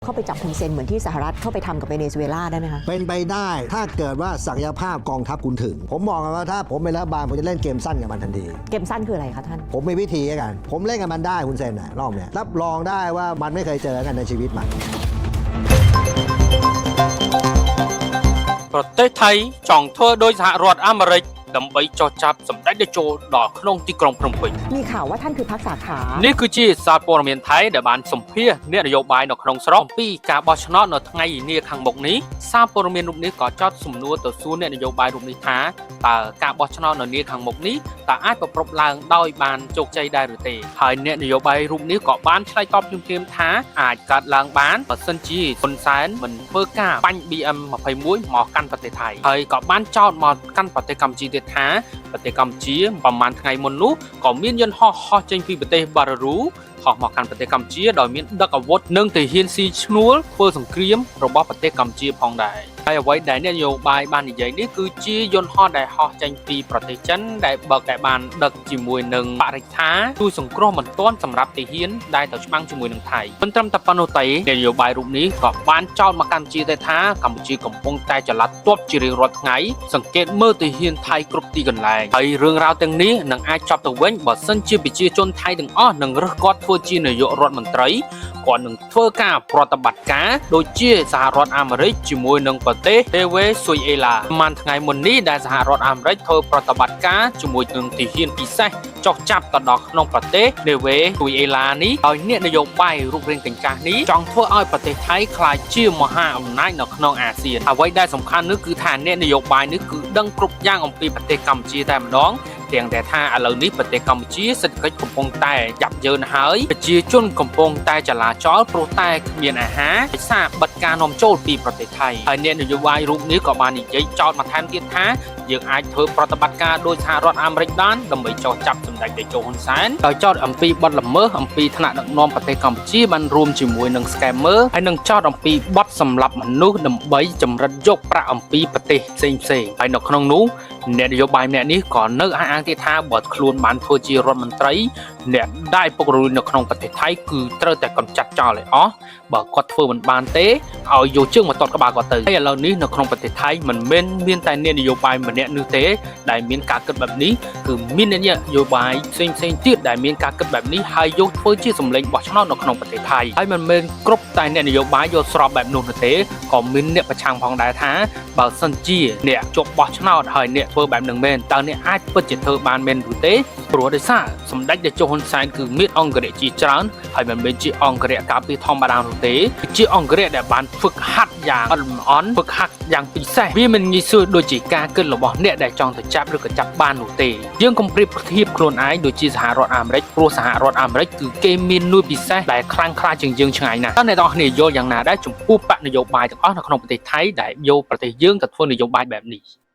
เข้าไปจับฮุนเซนเหมือนที่สหรัฐเข้าไปทำกับเวเนซุเอลาได้ไหมคะ เป็นไปได้ถ้าเกิดว่าศักยภาพกองทัพคุณถึง ผมบอกกันว่าถ้าผมเป็นรัฐบาลผมจะเล่นเกมสั้นกับมันทันที เกมสั้นคืออะไรคะท่าน ผมมีวิธีกัน ผมเล่นกับมันได้คุณเซนนะรอบเนี้ยรับรองได้ว่ามันไม่เคยเจอกันในชีวิตมัน ប្រទេសថៃចង់ធ្វើដោយសហរដ្ឋអាមេរិកដើម្បីចោះចាប់សម្ដេចតេជោដល់ក្នុងទីក្រុងភ្នំពេញ มีข่าวว่าท่านคือพรรคสาขา នេះគឺជាសារព័ត៌មានថៃដែលបានសម្ភាសអ្នកនយោបាយនៅក្នុងស្រុកអំពីការបោះឆ្នោតនៅថ្ងៃនាខាងមុខនេះសារព័ត៌មានរូបនេះក៏ចោទសំណួរទៅសួរអ្នកនយោបាយរូបនេះថាតើការបោះឆ្នោតនៅនាខាងមុខនេះតើអាចប្រព្រឹត្តឡើងដោយបានជោគជ័យដែរឬទេហើយអ្នកនយោបាយរូបនេះក៏បានឆ្លើយតបភ្លាមៗថាអាចកើតឡើងបានបើសិនជាហ៊ុនសែនមិនធ្វើការបាញ់ BM21 មកកាន់ប្រទេសថៃហើយក៏បានចោទមកកាន់ប្រទេសកម្ពុជាទៀតថាប្រទេសកម្ពុជាប្រហែលថ្ងៃមុននោះ ក៏មានយន្តហោះហោះចេញពីប្រទេសបារ៉ារូហោះមកកាន់ប្រទេសកម្ពុជាដោយមានដឹកអាវុធនិងទាហានស៊ីឈ្នួលធ្វើសង្គ្រាមរបស់ប្រទេសកម្ពុជាផងដែរហើយអ្វីដែលអ្នកនយោបាយបាននិយាយនេះគឺជាយន្តហោះដែលហោះចេញពីប្រទេសចិនដែលបើកដែលបានដឹកជាមួយនឹងបរិក្ខារជួយសង្គ្រោះបន្ទាន់សម្រាប់ទាហានដែលទៅច្បាំងជាមួយនឹងថៃមិនត្រឹមតែប៉ុណ្ណោះទេអ្នកនយោបាយរូបនេះក៏បានចោទមកកម្ពុជាដែរថាកម្ពុជាកំពុងតែចល័តទ័ពជារៀងរាល់ថ្ងៃសង្កេតមើលទាហានថៃគ្រប់ទីកន្លែងហើយរឿងរ៉ាវទាំងនេះនឹងអាចចប់ទៅវិញបើសិនជាប្រជាជនថៃទាំងអស់នឹងរើសគាត់ធ្វើជានាយករដ្ឋមន្ត្រីគាត់នឹងធ្វើការប្រតិបត្តិការដូចជាសហរដ្ឋអាមេរិកជាមួយនឹងប្រទេសវេណេស៊ុយអេឡាប្រហែលថ្ងៃមុននេះដែលសហរដ្ឋអាមេរិកធ្វើប្រតិបត្តិការជាមួយនឹងទាហានពិសេសចុះចាប់ទៅដល់ក្នុងប្រទេសវេណេស៊ុយអេឡានេះហើយអ្នកនយោបាយរូបរាងកញ្ចាស់នេះចង់ធ្វើឲ្យប្រទេសថៃក្លាយជាមហាអំណាចនៅក្នុងអាស៊ានអ្វីដែលសំខាន់នោះគឺថាអ្នកនយោបាយនេះគឺដឹងគ្រប់យ៉ាងអំពីប្រទេសកម្ពុជាតែម្ដងទាំងតែថាឥឡូវនេះប្រទេសកម្ពុជាសេដ្ឋកិច្ចកំពុងតែយ៉ាប់យ៉ឺនហើយប្រជាជនកំពុងតែចលាចលព្រោះតែគ្មានអាហារដោយសារបិទការនាំចូលពីប្រទេសថៃហើយអ្នកនយោបាយរូបនេះក៏បាននិយាយចោទមកថែមទៀតថាយើងអាចធ្វើប្រតិបត្តិការដោយសហរដ្ឋអាមេរិកបានដើម្បីចោះចាប់សម្ដេចតេជោហ៊ុនសែនដោយចោទអំពីបទល្មើសអំពីថ្នាក់ដឹកនាំប្រទេសកម្ពុជាបានរួមជាមួយនឹង scammer ហើយនឹងចោទអំពីបទសម្លាប់មនុស្សដើម្បីចម្រិតយកប្រាក់អំពីប្រទេសផ្សេងៗហើយនៅក្នុងនោះអ្នកនយោបាយម្នាក់នេះក៏នៅអះអាងទៀតថាបើខ្លួនបានធ្វើជារដ្ឋមន្ត្រីអ្នកដែលពុករលួយនៅក្នុងប្រទេសថៃគឺត្រូវតែកម្ចាត់ចោលឲ្យអស់បើគាត់ធ្វើមិនបានទេឲ្យយកជើងមកទាត់ក្បាលគាត់ទៅហើយឥឡូវនេះនៅក្នុងប្រទេសថៃមិនមែនមានតែអ្នកនយោបាយម្នាក់នោះទេដែលមានការគិតបែបនេះគឺមានអ្នកនយោបាយផ្សេងផ្សេងទៀតដែលមានការគិតបែបនេះហើយយកធ្វើជាសម្លេងបោះឆ្នោតនៅក្នុងប្រទេសថៃហើយមិនមែនគ្រប់តែអ្នកនយោបាយយកស្របបែបនោះនោះទេក៏មានអ្នកប្រឆាំងផងដែរថាបើសិនជាអ្នកជាប់បោះឆ្នោតហើយអ្នកធ្វើបែបនឹងមែនតើអ្នកអាចពិតជាធ្វើបានមែនឬទេព្រោះដោយសារសម្ដេចតេជោហ៊ុនសែនគឺមានអង្គរក្សជាច្រើនហើយមិនមែនជាអង្គរក្សការពារធម្មតានោះទេជាអង្គរក្សដែលបានហ្វឹកហាត់យ៉ាងអត់ល្អន់ហ្វឹកហាត់យ៉ាងពិសេសវាមិនងាយស្រួលដូចជាការគិតរបស់អ្នកដែលចង់ទៅចាប់ឬក៏ចាប់បាននោះទេយើងកុំប្រៀបធៀបខ្លួនឯងដូចជាសហរដ្ឋអាមេរិកព្រោះសហរដ្ឋអាមេរិកគឺគេមាននួយពិសេសដែលខ្លាំងក្លាជាងយើងឆ្ងាយណាស់តើអ្នកទាំងអស់គ្នាយល់យ៉ាងណាដែរចំពោះបកនយោបាយទាំងអស់នៅក្នុងប្រទេសថៃដែលយកប្រទេសយើងទៅធ្វើនយោបាយបែបនេះ។